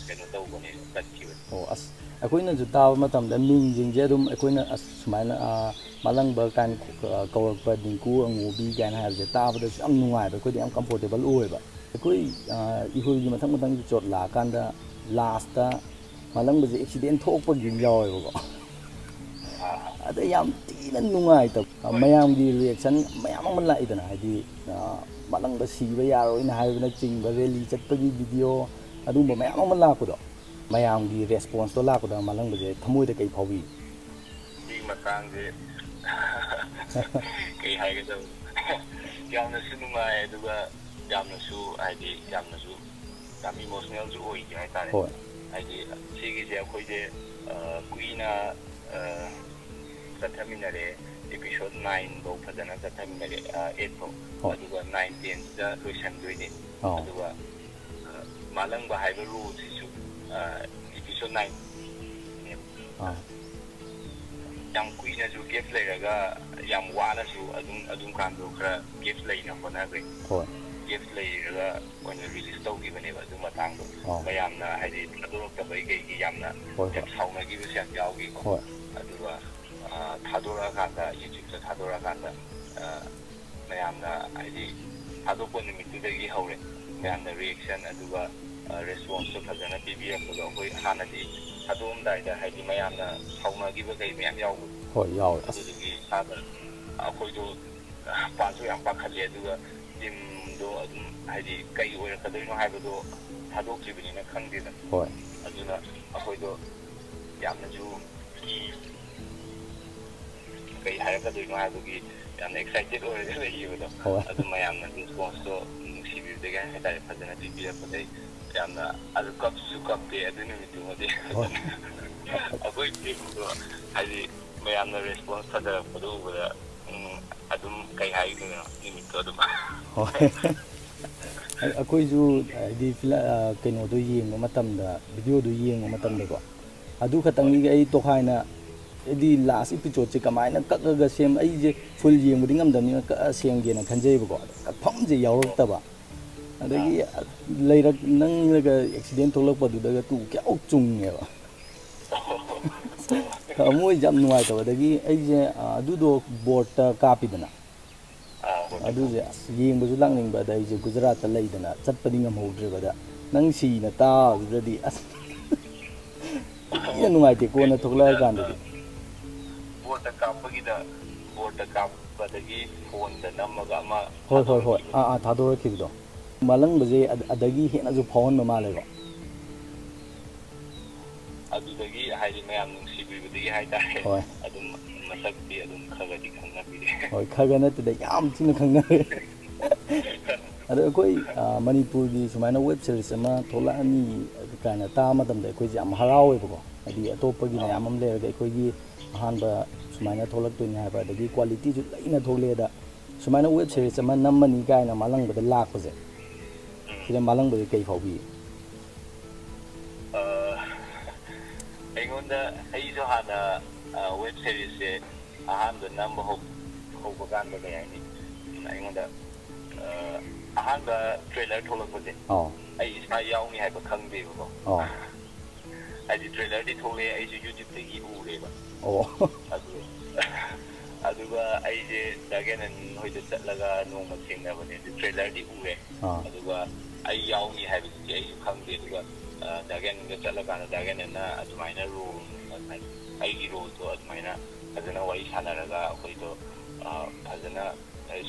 ꯀꯩꯅꯣ ꯇꯧꯕꯅꯦ, ꯆꯠꯈꯤꯕꯅꯦ꯫ ꯑꯣ, ꯑꯁ, ꯑꯩꯈꯣꯏꯅꯁꯨ ꯇꯥꯕ ꯃꯇꯝꯗ ꯃꯤꯡꯁꯤꯡꯁꯦ ꯑꯗꯨꯝ ꯑꯩꯈꯣꯏꯅ, ꯑꯁ, ꯁꯨꯃꯥꯏꯅ, ꯑꯥ, ꯃꯥꯂꯪꯕ ꯀꯥꯏꯅ ꯀꯧꯔꯛꯄ, ꯗꯤꯡꯀꯨ ꯑꯉꯣꯕꯤ ꯀꯥꯏꯅ ꯍꯥꯏꯕꯁꯦ ꯇꯥꯕꯗꯁꯨ ꯌꯥꯝ ꯅꯨꯡꯉꯥꯏꯕ, ꯑꯩꯈꯣꯏꯗ ꯌꯥꯝ ꯀꯝꯐꯣꯔꯇꯦꯕꯜ ꯑꯣꯏꯕ꯫ ꯑꯩꯈꯣꯏ, ꯑꯥ, ꯏꯍꯨꯜꯒꯤ ꯃꯊꯪ ꯃꯊꯪ ꯏꯄꯤꯁꯣꯠ ꯂꯥꯛꯑꯀꯥꯟꯗ ꯂꯥꯁꯇ ꯃꯥꯂꯪꯕꯁꯦ ꯑꯦꯛꯁꯤꯗꯦꯟ ꯊꯣꯛꯄꯒꯤ ꯑꯃ ꯌꯥꯎꯋꯦꯕꯀꯣ꯫ ꯑꯗ ꯌꯥꯝ ꯊꯤꯅ ꯅꯨꯡꯉꯥꯏꯇꯕ, ꯃꯌꯥꯝꯒꯤ ꯔꯤꯌꯦꯛꯁꯟ ꯃꯌꯥꯝ ꯑꯃ ꯂꯥꯛꯏꯗꯅ, ꯍꯥꯏꯗꯤ, ꯑꯥ, ꯃꯥꯂꯪꯕ ꯁꯤꯕ ꯌꯥꯔꯣꯏꯅ ꯍꯥꯏꯕꯅꯆꯤꯡꯕ, ꯔꯦꯂꯤ ꯆꯠꯄꯒꯤ ꯚꯤꯗꯤꯑꯣ, ꯑꯗꯨꯒꯨꯝꯕ ꯃꯌꯥꯝ ꯑꯃ ꯂꯥꯛꯄꯗꯣ, ꯃꯌꯥꯝꯒꯤ ꯔꯦꯁꯄꯣꯟꯁꯇꯣ ꯂꯥꯛꯄꯗ ꯃꯥꯂꯪꯕꯁꯦ ꯊꯃꯣꯏꯗ ꯀꯩ ꯐꯥꯎꯕꯤ? ꯁꯤꯒꯤ ꯃꯇꯥꯡꯁꯦ ꯀꯩ ꯍꯥꯏꯒꯗꯕ? ꯌꯥꯝꯅꯁꯨ ꯅꯨꯡꯉꯥꯏ, ꯑꯗꯨꯒ ꯌꯥꯝꯅꯁꯨ, ꯍꯥꯏꯗꯤ, ꯌꯥꯝꯅꯁꯨ, ꯌꯥꯝ ꯏꯃꯣꯁꯅꯦꯜꯁꯨ ꯑꯣꯏꯈꯤ ꯍꯥꯏꯇꯥꯔꯦ꯫ ꯍꯣꯏ꯫ ꯍꯥꯏꯗꯤ, ꯁꯤꯒꯤꯁꯦ ꯑꯩꯈꯣꯏꯁꯦ, ꯑ, ꯀꯨꯏꯅ, ꯑ, ꯆꯠꯊꯃꯤꯟꯅꯔꯦ꯫ ꯑꯦꯄꯤꯁꯣꯠ ꯅꯥꯏꯟ ꯐꯧ ꯐꯖꯅ ꯆꯠꯊꯃꯤꯟꯅꯔꯦ, ꯑ, ꯑꯦꯠ ꯐꯧ꯫ ꯍꯣꯏ꯫ ꯑꯗꯨꯒ ꯅꯥꯏꯟ ꯇꯦꯟꯁꯤꯗ ꯂꯣꯏꯁꯟꯗꯣꯏꯅꯦ꯫ ꯑꯧ꯫ ꯑꯗꯨꯒ, ꯑ, ꯃꯥꯂꯪꯕ ꯍꯥꯏꯕ ꯔꯣꯜꯁꯤꯁꯨ, ꯑ, ꯑꯦꯄꯤꯁꯣꯠ ꯅꯥꯏꯟ ꯑꯥ꯫ ꯌꯥꯝ ꯀꯨꯏꯅꯁꯨ ꯒꯦꯞ ꯂꯩꯔꯒ, ꯌꯥꯝ ꯋꯥꯅꯁꯨ ꯑꯗꯨꯝ, ꯑꯗꯨꯝ ꯀꯥꯟꯗꯣ ꯈꯔ ꯒꯦꯞ ꯂꯩꯅ ꯍꯣꯠꯅꯈ꯭ꯔꯦ꯫ ꯍꯣꯏ꯫ ꯒꯦꯞ ꯂꯩꯔꯒ ꯑꯣꯏꯅ ꯔꯤꯂꯤꯁ ꯇꯧꯈꯤꯕꯅꯦꯕ ꯑꯗꯨ ꯃꯇꯥꯡꯗꯣ꯫ ꯑꯣ꯫ ꯃꯌꯥꯝꯅ ꯍꯥꯏꯗꯤ ꯊꯥꯗꯣꯔꯛꯇꯕꯩ ꯀꯩꯒꯤ ꯌꯥꯝꯅ ꯍꯣꯏ, ꯍꯣꯏ꯫ ꯌꯥꯝ ꯁꯥꯎꯅꯈꯤꯕꯁꯨ ꯌꯥꯝ ꯌꯥꯎꯈꯤꯀꯣ꯫ ꯍꯣꯏ꯫ ꯑꯗꯨꯒ, ꯑ, ꯊꯥꯗꯣꯔꯛꯑꯀꯥꯟꯗ, ꯌꯨꯇ꯭ꯌꯨꯕꯇ ꯊꯥꯗꯣꯔꯛꯑꯀꯥꯟꯗ, ꯑ, ꯃꯌꯥꯝꯅ ꯍꯥꯏꯗꯤ ꯊꯥꯗꯣꯛꯄ ꯅꯨꯃꯤꯠꯇꯨꯗꯒꯤ ꯍꯧꯔꯦ꯫ ꯃꯌꯥꯝꯅ ꯔꯤꯌꯦꯛꯁꯟ ꯑꯗꯨꯒ, ꯑ, ꯔꯦꯁꯄꯣꯟꯁꯇꯣ ꯐꯖꯅ ꯄꯤꯕꯤꯔꯛꯄꯗꯣ, ꯑꯩꯈꯣꯏ ꯍꯥꯟꯅꯗꯤ ꯊꯥꯗꯣꯛꯑꯝꯗꯥꯏꯗ ꯍꯥꯏꯗꯤ ꯃꯌꯥꯝꯅ ꯁꯥꯎꯅꯈꯤꯕ ꯀꯩ ꯃꯌꯥꯝ ꯌꯥꯎꯕꯗꯣ꯫ ꯍꯣꯏ, ꯌꯥꯎꯋꯦ꯫ ꯑꯁ꯫ ꯑꯗꯨꯗꯨꯒꯤ ꯏꯁꯥꯗ ꯑꯩꯈꯣꯏꯗꯣ ꯄꯥꯁꯨ ꯌꯥꯝ ꯄꯥꯈꯠꯂꯦ, ꯑꯗꯨꯒ ꯇꯤꯝꯗꯣ ꯑꯗꯨꯝ ꯍꯥꯏꯗꯤ ꯀꯩ ꯑꯣꯏꯔꯛꯀꯗꯣꯏꯅꯣ ꯍꯥꯏꯕꯗꯣ ꯊꯥꯗꯣꯛꯇ꯭ꯔꯤꯕꯅꯤꯅ ꯈꯪꯗꯦꯗꯅ꯫ ꯍꯣꯏ꯫ ꯑꯗꯨꯅ ꯑꯩꯈꯣꯏꯗꯣ ꯌꯥꯝꯅꯁꯨ ꯀꯤ-, ꯀꯩ ꯍꯥꯏꯔꯛꯀꯗꯣꯏꯅꯣ ꯍꯥꯏꯕꯒꯤ ꯌꯥꯝꯅ ꯑꯦꯛꯁꯥꯏꯇꯦꯠ ꯑꯣꯏꯔꯒ ꯂꯩꯈꯤꯕꯗꯣ꯫ ꯍꯣꯏ꯫ ꯑꯗꯨ ꯃꯌꯥꯝꯅ ꯔꯦꯁꯄꯣꯟꯁꯇꯣ ꯅꯨꯡꯁꯤꯕꯤꯕꯗꯒꯤ ꯍꯥꯏꯇꯥꯔꯦ, ꯐꯖꯅ ꯄꯤꯕꯤꯔꯛꯄꯗꯒꯤ ꯌꯥꯝꯅ, ꯑꯗꯨ ꯀꯞꯁꯨ ꯀꯞꯇꯦ ꯑꯗꯨ ꯅꯨꯃꯤꯠꯇꯨꯃꯗꯤ꯫ ꯍꯣꯏ꯫ ꯑꯩꯈꯣꯏ ꯇꯤꯝꯗꯣ ꯍꯥꯏꯗꯤ ꯃꯌꯥꯝꯅ ꯔꯦꯁꯄꯣꯟꯁ ꯐꯖꯔꯛꯄꯗꯣ ꯎꯕꯗ, ꯎꯝ, ꯑꯗꯨꯝ ꯀꯩ ꯍꯥꯏꯗꯣꯏꯅꯣ, ꯅꯨꯃꯤꯠꯇꯣ ꯑꯗꯨꯝ꯫ ꯍꯣꯏ꯫ ꯑꯩꯈꯣꯏꯁꯨ ꯍꯥꯏꯗꯤ ꯐꯤꯂꯝ, ꯑ, ꯀꯩꯅꯣꯗꯣ ꯌꯦꯡꯕ ꯃꯇꯝꯗ, ꯚꯤꯗꯤꯑꯣꯗꯣ ꯌꯦꯡꯕ ꯃꯇꯝꯗꯀꯣ, ꯑꯗꯨ ꯈꯛꯇꯪꯒꯤ ꯑꯩ ꯇꯣꯈꯥꯏꯅ ꯍꯥꯏꯗꯤ ꯂꯥꯁ ꯏꯄꯤꯁꯣꯠꯁꯦ ꯀꯃꯥꯏꯅ ꯀꯛꯑꯒ ꯁꯦꯝ, ꯑꯩꯁꯦ ꯐꯨꯜ ꯌꯦꯡꯕꯗꯤ ꯉꯝꯗꯕꯅꯤꯅ ꯀꯛꯑ ꯁꯦꯝꯒꯦꯅ ꯈꯟꯖꯩꯕꯀꯣ꯫ ꯑꯗꯣ ꯀꯛꯐꯝꯁꯦ ꯌꯥꯎꯔꯛꯇꯕ꯫ ꯑꯗꯒꯤ ꯂꯩꯔꯛ ꯅꯪꯅꯒ ꯑꯦꯛꯁꯤꯗꯦꯟ ꯊꯣꯛꯂꯛꯄꯗꯨꯗꯒ ꯇꯨ ꯀꯌꯥꯃꯨꯛ ꯆꯨꯡꯉꯦꯕ꯫ ꯊꯃꯣꯏꯁꯦ ꯌꯥꯝ ꯅꯨꯡꯉꯥꯏꯇꯕ꯫ ꯑꯗꯒꯤ ꯑꯩꯁꯦ ꯑ, ꯑꯗꯨꯗꯣ ꯕꯣꯠꯇ ꯀꯥꯞꯄꯤꯗꯅ꯫ ꯑꯥ, ꯍꯣꯏ꯫ ꯑꯗꯨꯁꯦ ꯑꯁ ꯌꯦꯡꯕꯁꯨ ꯂꯥꯛꯅꯤꯡꯕ꯫ ꯑꯗ ꯑꯩꯁꯦ ꯒꯨꯖꯔꯥꯠꯇ ꯂꯩꯗꯅ ꯆꯠꯄꯗꯤ ꯉꯝꯍꯧꯗ꯭ꯔꯦꯕ꯫ ꯑꯗ ꯅꯪ ꯁꯤꯅ ꯇꯥꯕꯗꯨꯗꯗꯤ ꯑꯁ ꯊꯤꯅ ꯅꯨꯡꯉꯥꯏꯇꯦ ꯀꯣꯟꯅ ꯊꯣꯛꯂꯛꯑꯀꯥꯟꯗꯗꯤ꯫ ꯕꯣꯠꯇ ꯀꯥꯞꯄꯒꯤꯗ, ꯕꯣꯠꯇ ꯀꯥꯞꯄꯗꯒꯤ ꯐꯣꯟꯗ ꯅꯝꯃꯒ ꯑꯃ ꯍꯣꯏ ꯍꯣꯏ ꯍꯣꯏ꯫ ꯊꯥꯗꯣꯔꯛꯈꯤꯕꯗꯣ꯫ ꯑꯥ ꯑꯥ, ꯊꯥꯗꯣꯔꯛꯈꯤꯕꯗꯣ꯫ ꯃꯥꯂꯪꯕꯁꯦ ꯑꯗ-, ꯑꯗꯒꯤ ꯍꯦꯟꯅꯁꯨ ꯐꯥꯎꯍꯟꯕ ꯃꯥꯜꯂꯦꯀꯣ꯫ ꯑꯗꯨꯗꯒꯤ ꯍꯥꯏꯗꯤ ꯃꯌꯥꯝ ꯅꯨꯡꯁꯤꯕꯤꯕꯗꯒꯤ ꯍꯥꯏꯇꯥꯔꯦ꯫ ꯍꯣꯏ꯫ ꯑꯗꯨꯝ ꯃꯁꯛꯇꯤ ꯑꯗꯨꯝ ꯈꯔ ꯈꯔꯗꯤ ꯈꯪꯅꯕꯤꯔꯦ꯫ ꯍꯣꯏ, ꯈꯔ ꯈꯔ ꯅꯠꯇꯦꯗ, ꯌꯥꯝ ꯊꯤꯅ ꯈꯪꯅꯔꯦ꯫ ꯑꯗꯣ ꯑꯩꯈꯣꯏ, ꯑ, ꯃꯅꯤꯄꯨꯔꯒꯤ ꯁꯨꯃꯥꯏꯅ ꯋꯦꯕ ꯁꯦꯔꯤꯁ ꯑꯃ ꯊꯣꯛꯂꯛꯑꯅꯤ ꯀꯥꯏꯅ ꯇꯥꯕ ꯃꯇꯝꯗ ꯑꯩꯈꯣꯏꯁꯦ ꯌꯥꯝ ꯍꯔꯥꯎꯋꯦꯕꯀꯣ꯫ ꯍꯥꯏꯗꯤ ꯑꯇꯣꯞꯄꯒꯤ ꯑꯥ꯫ ꯃꯌꯥꯝ ꯑꯃ ꯂꯩꯔꯒ ꯑꯩꯈꯣꯏꯒꯤ ꯑꯍꯥꯟꯕ ꯁꯨꯃꯥꯏꯅ ꯊꯣꯛꯂꯛꯇꯣꯏꯅꯤ ꯍꯥꯏꯕ, ꯑꯗꯒꯤ ꯀ꯭ꯋꯥꯂꯤꯇꯤꯁꯨ ꯂꯩꯅ ꯊꯣꯛꯂꯛꯑꯦꯗ꯫ ꯁꯨꯃꯥꯏꯅ ꯋꯦꯕ ꯁꯦꯔꯤꯁ ꯑꯃ ꯅꯝꯃꯅꯤ ꯀꯥꯏꯅ ꯃꯥꯂꯪꯕꯗ ꯂꯥꯛꯄꯁꯦ, ꯎꯝ꯫ ꯁꯤꯗ ꯃꯥꯂꯪꯕꯗ ꯀꯩ ꯐꯥꯎꯕꯤ? ꯑ, ꯑꯩꯉꯣꯟꯗ, ꯑꯩꯁꯨ ꯍꯥꯟꯅ, ꯑ, ꯋꯦꯕ ꯁꯦꯔꯤꯁꯁꯦ ꯑꯍꯥꯟꯕ ꯅꯝꯕ ꯍꯧ-, ꯍꯧꯕ ꯀꯥꯟꯗ ꯀꯩ ꯍꯥꯏꯅꯤ, ꯎꯝ, ꯑꯩꯉꯣꯟꯗ, ꯑ, ꯑꯍꯥꯟꯕ ꯇ꯭ꯔꯦꯂꯔ ꯊꯣꯛꯂꯛꯄꯁꯦ ꯑꯧ꯫ ꯑꯩ ꯏꯁꯥ ꯌꯥꯎꯅꯤ ꯍꯥꯏꯕ ꯈꯪꯗꯦꯕꯀꯣ꯫ ꯑꯧ꯫ ꯍꯥꯏꯗꯤ ꯇ꯭ꯔꯦꯂꯔꯗꯤ ꯊꯣꯛꯂꯛꯑꯦ, ꯑꯩꯁꯨ YouTube-ꯇꯒꯤ ꯎꯔꯦꯕ꯫ ꯑꯣ꯫ ꯑꯗꯨ, ꯑꯗꯨꯒ ꯑꯩꯁꯦ ꯗꯥ ꯒꯦꯅꯟ ꯍꯣꯏꯗ ꯆꯠꯂꯒ ꯅꯣꯡꯃ ꯊꯦꯡꯅꯕꯅꯦ, ꯑꯗꯨ ꯇ꯭ꯔꯦꯂꯔꯗꯤ ꯎꯔꯦ꯫ ꯑꯥ꯫ ꯑꯗꯨꯒ ꯑꯩ ꯌꯥꯎꯅꯤ ꯍꯥꯏꯕꯗꯨꯗꯤ ꯑꯩꯁꯨ ꯈꯪꯗꯦ꯫ ꯑꯗꯨꯒ, ꯑ, ꯗꯥ ꯒꯦꯅꯟꯒ ꯆꯠꯂꯀꯥꯟꯗ ꯗꯥ ꯒꯦꯅꯟꯅ ꯑꯗꯨꯃꯥꯏꯅ ꯔꯣꯜ, ꯑꯩꯒꯤ ꯔꯣꯜꯗꯣ ꯑꯗꯨꯃꯥꯏꯅ ꯐꯖꯅ ꯋꯥꯔꯤ ꯁꯥꯟꯅꯔꯒ ꯑꯩꯈꯣꯏꯗꯣ, ꯑ, ꯐꯖꯅ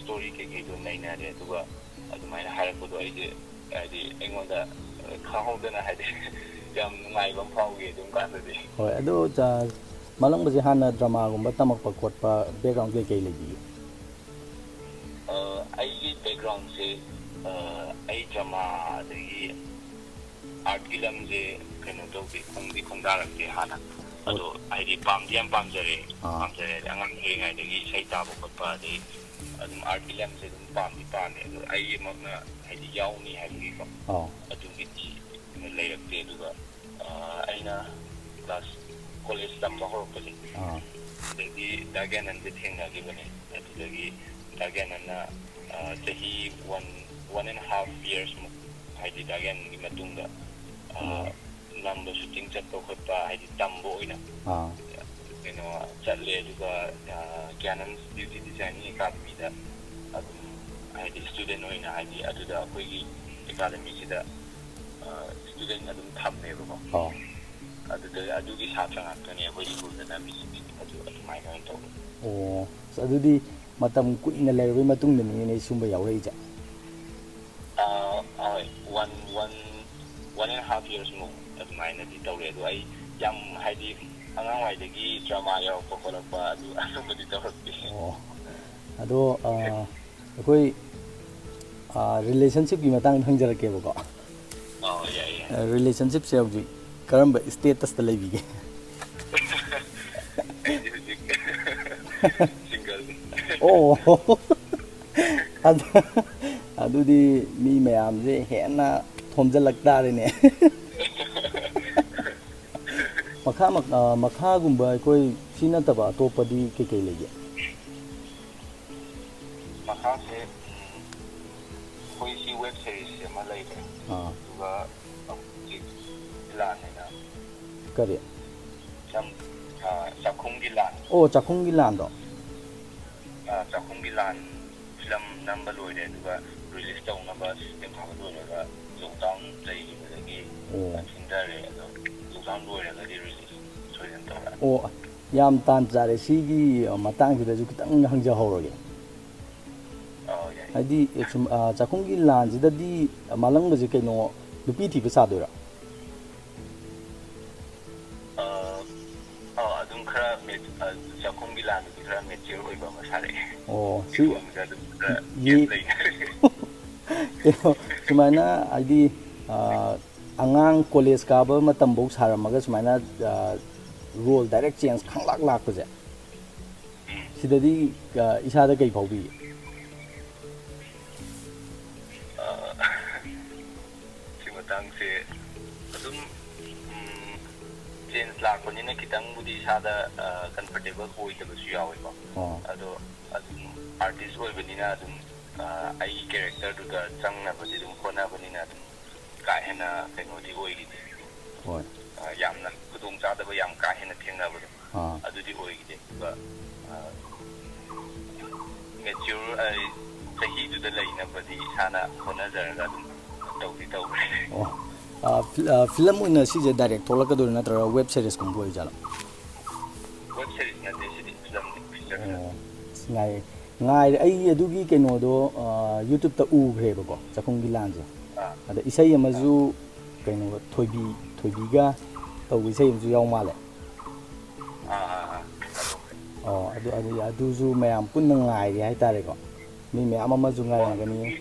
ꯁ꯭ꯇꯣꯔꯤ ꯀꯩꯀꯩꯗꯣ ꯅꯩꯅꯔꯦ꯫ ꯑꯗꯨꯒ ꯑꯗꯨꯃꯥꯏꯅ ꯍꯥꯏꯔꯛꯄꯗꯣ ꯑꯩꯁꯦ ꯍꯥꯏꯗꯤ ꯑꯩꯉꯣꯟꯗ ꯈꯪꯍꯧꯗꯅ ꯍꯥꯏꯗꯤ ꯌꯥꯝ ꯅꯨꯡꯉꯥꯏꯕ ꯑꯃ ꯐꯥꯎꯈꯤ ꯑꯗꯨꯝ ꯀꯥꯟꯗꯗꯤ꯫ ꯍꯣꯏ, ꯑꯗꯣ, ꯑ, ꯃꯥꯂꯪꯕꯁꯦ ꯍꯥꯟꯅ ꯗ꯭ꯔꯃꯥꯒꯨꯝꯕ ꯇꯝꯃꯛꯄ ꯈꯣꯠꯄ ꯕꯦꯛꯒ꯭ꯔꯥꯎꯟ ꯀꯩꯀꯩ ꯂꯩꯕꯤꯒꯦ? ꯑ, ꯑꯩꯒꯤ ꯕꯦꯛꯒ꯭ꯔꯥꯎꯟꯁꯦ, ꯑ, ꯑꯩ ꯗ꯭ꯔꯃꯥ ꯑꯗꯒꯤ ꯑꯥꯔꯠꯀꯤ ꯂꯝꯁꯦ ꯀꯩꯅꯣ ꯇꯧꯗꯦ, ꯈꯣꯡꯗꯤ ꯈꯣꯡꯗꯥꯔꯛꯇꯦ ꯍꯥꯟꯅ꯫ ꯑꯣ꯫ ꯑꯗꯣ ꯍꯥꯏꯗꯤ ꯄꯥꯝꯗꯤ ꯌꯥꯝ ꯄꯥꯝꯖꯔꯦ꯫ ꯑꯥ꯫ ꯄꯥꯝꯖꯔꯦ ꯍꯥꯏꯗꯤ ꯑꯉꯥꯡ ꯑꯣꯏꯔꯤꯉꯩꯗꯒꯤ ꯏꯁꯩ ꯇꯥꯕ ꯈꯣꯠꯄ, ꯑꯗꯩ ꯑꯗꯨꯝ ꯑꯥꯔꯠꯀꯤ ꯂꯝꯁꯦ ꯑꯗꯨꯝ ꯄꯥꯝꯗꯤ ꯄꯥꯝꯃꯦ꯫ ꯑꯗꯣ ꯑꯩꯃꯛꯅ ꯍꯥꯏꯗꯤ ꯌꯥꯎꯅꯤ ꯍꯥꯏꯕꯒꯤꯀꯣ, ꯑꯥ꯫ ꯑꯗꯨꯒꯤꯗꯤ ꯂꯩꯔꯛꯇꯦ꯫ ꯑꯗꯨꯒ, ꯑ, ꯑꯩꯅ ꯀ꯭ꯂꯥꯁ ꯀꯣꯂꯦꯖ ꯇꯝꯕ ꯍꯧꯔꯛꯄꯁꯦ, ꯑꯥ꯫ ꯗꯥ ꯒ꯭ꯌꯥꯅꯟꯁꯦ ꯊꯦꯡꯅꯈꯤꯕꯅꯦ꯫ ꯑꯗꯨꯗꯒꯤ ꯗꯥ ꯒ꯭ꯌꯥꯅꯟꯅ, ꯑ, ꯆꯍꯤ one, one and half years ꯃꯨꯛ, ꯍꯥꯏꯗꯤ ꯗꯥ ꯒ꯭ꯌꯥꯅꯟꯒꯤ ꯃꯇꯨꯡꯗ, ꯑ, ꯅꯝꯕ, shooting ꯆꯠꯄ ꯈꯣꯠꯄ, ꯍꯥꯏꯗꯤ ꯇꯝꯕ ꯑꯣꯏꯅ ꯑꯥ꯫ ꯀꯩꯅꯣ ꯆꯠꯂꯦ꯫ ꯑꯗꯨꯒ, ꯑ, ꯒ꯭ꯌꯥꯅꯟ Beauty Designing Academyꯗ ꯑꯗꯨꯝ, ꯍꯥꯏꯗꯤ student ꯑꯣꯏꯅ, ꯍꯥꯏꯗꯤ ꯑꯗꯨꯗ ꯑꯩꯈꯣꯏꯒꯤ academyꯁꯤꯗ, ꯑ, student ꯑꯗꯨꯝ ꯊꯝꯃꯦꯕꯀꯣ꯫ ꯑꯣ꯫ ꯑꯗꯨꯗ, ꯑꯗꯨꯒꯤ ꯁꯥꯇ꯭ꯔ ꯉꯥꯛꯇꯅꯦ ꯑꯩꯈꯣꯏ schoolꯗ ꯅꯝꯃꯤꯁꯤꯡꯁꯦ꯫ ꯑꯗꯨ ꯑꯗꯨꯃꯥꯏꯅ ꯑꯣꯏꯅ ꯇꯧꯕꯅꯦ꯫ ꯑꯣ꯫ ꯑꯁ, ꯑꯗꯨꯗꯤ ꯃꯇꯝ ꯀꯨꯏꯅ ꯂꯩꯔꯕꯩ ꯃꯇꯨꯡꯗꯅꯤꯅꯦ ꯁꯨꯝꯕ ꯌꯥꯎꯔꯛꯏꯁꯦ꯫ ꯑꯥ, ꯍꯣꯏ, one, one, one and half years ꯃꯨꯛ ꯑꯗꯨꯃꯥꯏꯅꯗꯤ ꯇꯧꯔꯦ꯫ ꯑꯗꯣ ꯑꯩ ꯌꯥꯝ, ꯍꯥꯏꯗꯤ, ꯑꯉꯥꯡꯋꯥꯏꯗꯒꯤ drama ꯌꯥꯎꯔꯛꯄ ꯈꯣꯠꯂꯛꯄ ꯑꯗꯨ, ꯑꯗꯨꯝꯕꯗꯤ ꯇꯧꯔꯛꯇꯦ꯫ ꯑꯣ꯫ ꯑꯗꯣ, ꯑꯥ, ꯑꯩꯈꯣꯏ, ꯑꯥ, relationshipꯀꯤ ꯃꯇꯥꯡꯗ ꯍꯪꯖꯔꯛꯀꯦꯕꯀꯣ꯫ ꯑꯣ, ꯌꯥꯏ, ꯌꯥꯏ꯫ ꯑ, relationshipꯁꯦ ꯍꯧꯖꯤꯛ ꯀꯔꯝꯕ statusꯇ ꯂꯩꯕꯤꯒꯦ? ꯑꯩꯗꯤ ꯍꯧꯖꯤꯛ singleꯅꯤ꯫ ꯑꯣ꯫ ꯑꯗꯨ, ꯑꯗꯨꯗꯤ ꯃꯤ ꯃꯌꯥꯝꯁꯦ ꯍꯦꯟꯅ ꯊꯣꯝꯖꯤꯜꯂꯛ ꯇꯥꯔꯦꯅꯦ꯫ ꯃꯈꯥ, ꯃꯛ-, ꯑ, ꯃꯈꯥꯒꯨꯝꯕ ꯑꯩꯈꯣꯏ ꯁꯤ ꯅꯠꯇꯕ ꯑꯇꯣꯞꯄꯗꯤ ꯀꯩꯀꯩ ꯂꯩꯒꯦ? ꯃꯈꯥꯁꯦ, ꯎꯝ, ꯑꯩꯈꯣꯏ ꯁꯤ web series ꯑꯃ ꯂꯩꯔꯦ꯫ ꯑꯥ꯫ ꯑꯗꯨꯒ ꯍꯧꯖꯤꯛ ꯂꯥꯟ ꯍꯥꯏꯅ ꯀꯔꯤ? ꯅꯝ-, ꯑꯥ, ꯆꯥꯛꯈꯨꯝꯒꯤ ꯂꯥꯟ꯫ ꯑꯣ, ꯆꯥꯛꯈꯨꯝꯒꯤ ꯂꯥꯟꯗꯣ? ꯑꯥ, ꯆꯥꯛꯈꯨꯝꯒꯤ ꯂꯥꯟ film ꯅꯝꯕ ꯂꯣꯏꯔꯦ, ꯑꯗꯨꯒ release ꯇꯧꯅꯕ system ꯁꯥꯕ ꯂꯣꯏꯔꯒ lockdown ꯂꯩꯈꯤꯕꯗꯒꯤ ꯑꯣ꯫ ꯊꯤꯡꯊꯔꯦ꯫ ꯑꯗꯣ lockdown ꯂꯣꯏꯔꯒꯗꯤ release ꯁꯣꯏꯗꯅ ꯇꯧꯔꯛꯑꯅꯤ꯫ ꯑꯣ, ꯌꯥꯝ ꯇꯥꯟ ꯆꯥꯔꯦ꯫ ꯁꯤꯒꯤ ꯃꯇꯥꯡꯁꯤꯗꯁꯨ ꯈꯤꯇꯪ ꯍꯪꯖꯍꯧꯔꯒꯦ꯫ ꯑꯥ, ꯌꯥꯏ꯫ ꯍꯥꯏꯗꯤ, ꯑꯦ, ꯁꯨꯝ, ꯑꯥ, ꯆꯥꯛꯈꯨꯝꯒꯤ ꯂꯥꯟꯁꯤꯗꯗꯤ ꯃꯥꯂꯪꯕꯁꯦ ꯀꯩꯅꯣ, ꯅꯨꯄꯤ ꯊꯤꯕ ꯁꯥꯗꯣꯏꯔꯣ? ꯑꯥ, ꯑꯥ, ꯑꯗꯨꯝ ꯈꯔ ꯃꯦ-, ꯑꯥ, ꯆꯥꯛꯈꯨꯝꯒꯤ ꯂꯥꯟꯗꯨꯗꯤ ꯈꯔ mature ꯑꯣꯏꯕ ꯑꯃ ꯁꯥꯔꯛꯑꯦ꯫ ꯑꯣ, ꯁꯤ ꯏꯄꯨꯒ ꯑꯗꯨꯝ ꯈꯔ ꯌꯦ-, gap ꯂꯩꯅꯔꯦ꯫ ꯀꯩꯅꯣ, ꯁꯨꯃꯥꯏꯅ ꯍꯥꯏꯗꯤ, ꯑꯥ, ꯑꯉꯥꯡ college ꯀꯥꯕ ꯃꯇꯝꯐꯧ ꯁꯥꯔꯝꯃꯒ ꯁꯨꯃꯥꯏꯅ, ꯑꯥ, role direct change ꯈꯪꯂꯥꯛ ꯂꯥꯛꯄꯁꯦ, ꯎꯝ꯫ ꯁꯤꯗꯗꯤ, ꯑ, ꯏꯁꯥꯗ ꯀꯩ ꯐꯥꯎꯕꯤꯒꯦ? ꯑ, ꯁꯤ ꯃꯇꯥꯡꯁꯦ ꯑꯗꯨꯝ, ꯎꯝ, ꯆꯦꯟꯖ ꯂꯥꯛꯄꯅꯤꯅ ꯈꯤꯇꯪꯕꯨꯗꯤ ꯏꯁꯥꯗ ꯀꯝꯐꯔꯇꯦꯕꯜ ꯑꯣꯏꯗꯕꯁꯨ ꯌꯥꯎꯋꯦꯀꯣ꯫ ꯑꯣ ꯑꯗꯣ ꯑꯗꯨꯝ ꯑꯥꯔꯇꯤꯁ ꯑꯣꯏꯕꯅꯤꯅ ꯑꯗꯨꯝ ꯑ, ꯑꯩꯒꯤ ꯀꯦꯔꯦꯛꯇꯔꯗꯨꯗ ꯆꯪꯅꯕꯗꯤ ꯑꯗꯨꯝ ꯍꯣꯠꯅꯕꯅꯤꯅ ꯑꯗꯨꯝ ꯀꯥ ꯍꯦꯟꯅ ꯀꯩꯅꯣꯗꯤ ꯑꯣꯏꯈꯤꯗꯦ꯫ ꯍꯣꯏ ꯑ, ꯌꯥꯝꯅ ꯈꯨꯗꯣꯡꯆꯥꯗꯕ ꯌꯥꯝ ꯀꯥ ꯍꯦꯟꯅ ꯊꯦꯡꯅꯕꯗꯣ ꯑꯥ ꯑꯗꯨꯗꯤ ꯑꯣꯏꯈꯤꯗꯦ꯫ ꯑꯗꯨꯒ ꯑ, ꯃꯦꯆ꯭ꯌꯨꯔ ꯑ, ꯆꯍꯤꯗꯨꯗ ꯂꯩꯅꯕꯗꯤ ꯏꯁꯥꯅ ꯍꯣꯠꯅꯖꯔꯒ ꯑꯗꯨꯝ ꯇꯧꯗꯤ ꯇꯧꯈ꯭ꯔꯦ꯫ ꯑꯣ ꯑ, ꯐꯤ- ꯑ, ꯐꯤꯂꯝ ꯑꯣꯏꯅ ꯁꯤꯁꯦ ꯗꯥꯏꯔꯦꯛ ꯊꯣꯛꯂꯛꯀꯗꯣꯏꯔꯥ ꯅꯠꯇ꯭ꯔꯒ ꯋꯦꯕ ꯁꯦꯔꯤꯁꯀꯨꯝꯕ ꯑꯣꯏꯖꯥꯠꯂꯣ? ꯋꯦꯕ ꯁꯦꯔꯤꯁ ꯅꯠꯇꯦ, ꯁꯤꯗꯤ ꯐꯤꯂꯝꯅꯤ, ꯐꯤꯆꯔ ꯐꯤꯂꯝ꯫ ꯑꯣ ꯑꯁ, ꯉꯥꯏ ꯉꯥꯏꯔꯦ꯫ ꯑꯩ ꯑꯗꯨꯒꯤ ꯀꯩꯅꯣꯗꯣ ꯌꯨꯇ꯭ꯌꯨꯕꯇ ꯎꯈ꯭ꯔꯦꯕꯀꯣ, ꯆꯥꯛꯈꯨꯝꯒꯤ ꯂꯥꯟꯁꯦ꯫ ꯑꯥ ꯑꯗ ꯏꯁꯩ ꯑꯥ ꯑꯃꯁꯨ ꯀꯩꯅꯣ, ꯊꯣꯏꯕꯤ ꯊꯣꯏꯕꯤꯒ ꯇꯧꯕ ꯏꯁꯩ ꯑꯃꯁꯨ ꯌꯥꯎ ꯃꯥꯜꯂꯦ꯫ ꯑꯥ ꯑꯥ ꯑꯥ ꯑꯗꯣ ꯑꯣ ꯑꯗꯨ ꯑꯗꯨ ꯑꯗꯨꯁꯨ ꯃꯌꯥꯝ ꯄꯨꯟꯅ ꯉꯥꯏꯔꯤ ꯍꯥꯏꯇꯥꯔꯦꯀꯣ꯫ ꯃꯤ ꯃꯌꯥꯝ ꯑꯃꯁꯨ ꯑꯣ ꯉꯥꯏꯔꯝꯒꯅꯤ꯫ ꯑꯗꯨꯒꯤ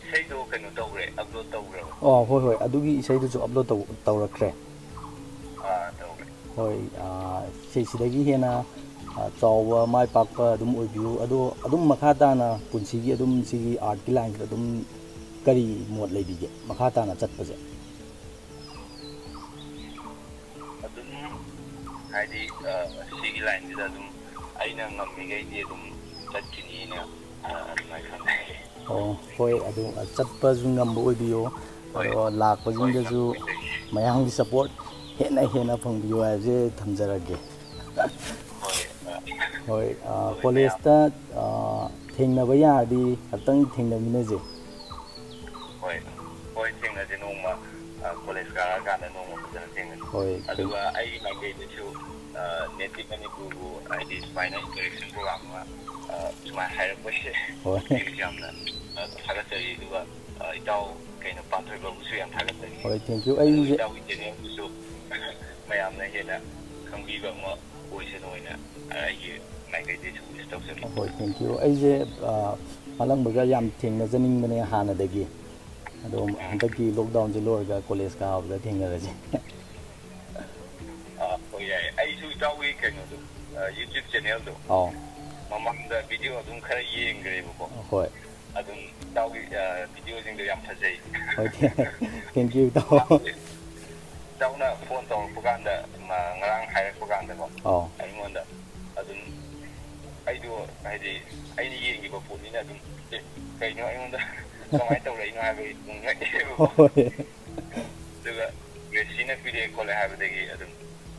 ꯏꯁꯩꯗꯣ ꯀꯩꯅꯣ ꯇꯧꯈ꯭ꯔꯦ, ꯑꯞꯂꯣꯗ ꯇꯧꯈ꯭ꯔꯕ? ꯑꯣ ꯍꯣꯏ ꯍꯣꯏ, ꯑꯗꯨꯒꯤ ꯏꯁꯩꯗꯨꯁꯨ ꯑꯞꯂꯣꯗ ꯇꯧ ꯇꯧꯔꯛꯈ꯭ꯔꯦ꯫ ꯑꯥ ꯇꯧꯈ꯭ꯔꯦ꯫ ꯍꯣꯏ ꯑꯥ, ꯁꯤꯁꯤꯗꯒꯤ ꯍꯦꯟꯅ ꯑꯥ, ꯆꯥꯎꯕ ꯃꯥꯏ ꯄꯥꯛꯄ ꯑꯗꯨꯝ ꯑꯣꯏꯕꯤꯌꯨ꯫ ꯑꯗꯣ ꯑꯗꯨꯝ ꯃꯈꯥ ꯇꯥꯅ ꯄꯨꯟꯁꯤꯒꯤ ꯑꯗꯨꯝ ꯁꯤꯒꯤ ꯑꯥꯔꯠꯀꯤ ꯂꯥꯏꯟꯁꯤꯗ ꯑꯗꯨꯝ ꯀꯔꯤ ꯃꯣꯠ ꯂꯩꯕꯤꯒꯦ ꯃꯈꯥ ꯇꯥꯅ ꯆꯠꯄꯁꯦ? ꯑꯗꯨꯝ ꯍꯥꯏꯗꯤ ꯑ, ꯁꯤꯒꯤ ꯂꯥꯏꯟꯁꯤꯗ ꯑꯗꯨꯝ ꯑꯩꯅ ꯉꯝꯃꯤꯈꯩꯗꯤ ꯑꯗꯨꯝ ꯆꯠꯈꯤꯅꯤꯅ ꯑ, ꯑꯗꯨꯃꯥꯏꯅ ꯈꯟꯖꯩ꯫ ꯑꯣ ꯍꯣꯏ, ꯑꯗꯨ ꯆꯠꯄꯁꯨ ꯉꯝꯕ ꯑꯣꯏꯕꯤꯌꯨ꯫ ꯍꯣꯏ ꯑꯗꯣ ꯍꯣꯏ ꯂꯥꯛꯄꯁꯤꯡꯗꯁꯨ ꯉꯝꯃꯤꯈꯩꯗꯤ꯫ ꯃꯌꯥꯝꯒꯤ ꯁꯄꯣꯔꯠ ꯍꯦꯟꯅ ꯍꯦꯟꯅ ꯐꯪꯕꯤꯌꯨ ꯍꯥꯏꯕꯁꯦ ꯊꯝꯖꯔꯒꯦ꯫ ꯍꯣꯏ ꯑ, ꯍꯣꯏ ꯑ, ꯍꯣꯏ ꯃꯌꯥꯝ꯫ ꯀꯣꯂꯦꯖꯇ ꯑ, ꯊꯦꯡꯅꯕ ꯌꯥꯔꯗꯤ ꯑꯝꯇꯪ ꯊꯦꯡꯅꯃꯤꯟꯅꯁꯦ꯫ ꯍꯣꯏ ꯍꯣꯏ ꯊꯦꯡꯅꯁꯦ ꯅꯣꯡꯃ꯫ ꯑ, ꯀꯣꯂꯦꯖ ꯀꯥꯔꯛꯑꯀꯥꯟꯗ ꯅꯣꯡꯃ ꯐꯖꯅ ꯊꯦꯡꯅꯁꯦ꯫ ꯍꯣꯏ ꯊꯦꯡ- ꯑꯗꯨꯒ ꯑꯩꯒꯤ ꯃꯥꯏꯀꯩꯗꯁꯨ ꯑ, ꯅꯦꯇꯤꯚ ꯃꯅꯤꯄꯨꯔꯕꯨ ꯍꯥꯏꯗꯤ ꯁꯨꯃꯥꯏꯅ ꯏꯟꯇꯔꯦꯛꯁꯟ ꯄ꯭ꯔꯣꯒ꯭ꯔꯥꯝ ꯑꯃ ꯑ, ꯁꯨꯃꯥꯏꯅ ꯍꯥꯏꯔꯛꯄꯁꯦ ꯍꯣꯏ ꯌꯥꯝꯅ ꯑ, ꯊꯥꯒꯠꯆꯔꯤ꯫ ꯑꯗꯨꯒ ꯑ, ꯏꯇꯥꯎ ꯀꯩꯅꯣ ꯄꯥꯟꯊꯣꯏꯕꯕꯨꯁꯨ ꯌꯥꯝ ꯊꯥꯒꯠꯆꯔꯤ꯫ ꯍꯣꯏ ꯊꯦꯡꯀ꯭ꯌꯨ꯫ ꯑꯗꯨ ꯑꯩꯁꯦ ꯏꯇꯥꯎꯒꯤ ꯆꯦꯅꯦꯜꯗꯨꯁꯨ ꯃꯌꯥꯝꯅ ꯍꯦꯟꯅ ꯈꯪꯕꯤꯕ ꯑꯃ ꯑꯣꯏꯁꯅꯨ ꯍꯥꯏꯅ ꯑꯩꯒꯤ ꯃꯥꯏꯀꯩꯗꯒꯤꯁꯨ ꯋꯤꯁ ꯇꯧꯖꯔꯤ꯫ ꯍꯣꯏ ꯊꯦꯡꯀ꯭ꯌꯨ꯫ ꯑꯩꯁꯦ ꯑ, ꯃꯥꯂꯪꯕꯒ ꯌꯥꯝ ꯊꯦꯡꯅꯖꯅꯤꯡꯕꯅꯦ ꯍꯥꯟꯅꯗꯒꯤ꯫ ꯑꯗꯣ ꯍꯟꯗꯛꯀꯤ ꯂꯣꯛꯗꯥꯎꯟꯁꯦ ꯂꯣꯏꯔꯒ ꯀꯣꯂꯦꯖ ꯀꯥꯕꯗ ꯊꯦꯡꯅꯔꯁꯦ꯫ ꯑ, ꯍꯣꯏ ꯌꯥꯏ꯫ ꯑꯩꯁꯨ ꯏꯇꯥꯎꯒꯤ ꯀꯩꯅꯣꯗꯣ, ꯑ, ꯌꯨꯇ꯭ꯌꯨꯕ ꯆꯦꯅꯦꯜꯗꯣ ꯑꯥꯎ ꯃꯃꯥꯡꯗ ꯚꯤꯗꯤꯑꯣ ꯑꯗꯨꯝ ꯈꯔ ꯌꯦꯡꯈ꯭ꯔꯦꯕꯀꯣ꯫ ꯍꯣꯏ ꯑꯗꯨꯝ ꯏꯇꯥꯎꯒꯤ ꯑ, ꯚꯤꯗꯤꯑꯣꯁꯤꯡꯗꯣ ꯌꯥꯝ ꯐꯖꯩ꯫ ꯍꯣꯏ ꯊꯦꯡꯀ꯭ꯌꯨ ꯏꯇꯥꯎ꯫ ꯏꯇꯥꯎꯅ ꯐꯣꯟ ꯇꯧꯔꯛꯄ ꯀꯥꯟꯗ, ꯃ-, ꯉꯔꯥꯡ ꯍꯥꯏꯔꯛꯄ ꯀꯥꯟꯗꯀꯣ, ꯑꯧ ꯑꯩꯉꯣꯟꯗ ꯑꯗꯨꯝ, ꯑꯩꯗꯣ ꯍꯥꯏꯗꯤ ꯑꯩꯅ ꯌꯦꯡꯈꯤꯕ ꯄꯣꯠꯅꯤꯅ ꯑꯗꯨꯝ, "ꯑꯦ, ꯀꯩꯅꯣ ꯑꯩꯉꯣꯟꯗ ꯀꯃꯥꯏꯅ ꯇꯧꯔꯛꯏꯅꯣ?" ꯍꯥꯏꯕꯒꯤ ꯑꯗꯨꯝ ꯉꯛꯑꯦꯕꯀꯣ꯫ ꯍꯣꯏ ꯑꯗꯨꯒ ꯒ꯭ꯔꯦꯁꯤꯅ ꯄꯤꯔꯛꯑꯦ ꯈꯣꯠꯂꯦ ꯍꯥꯏꯕꯗꯒꯤ ꯑꯗꯨꯝ,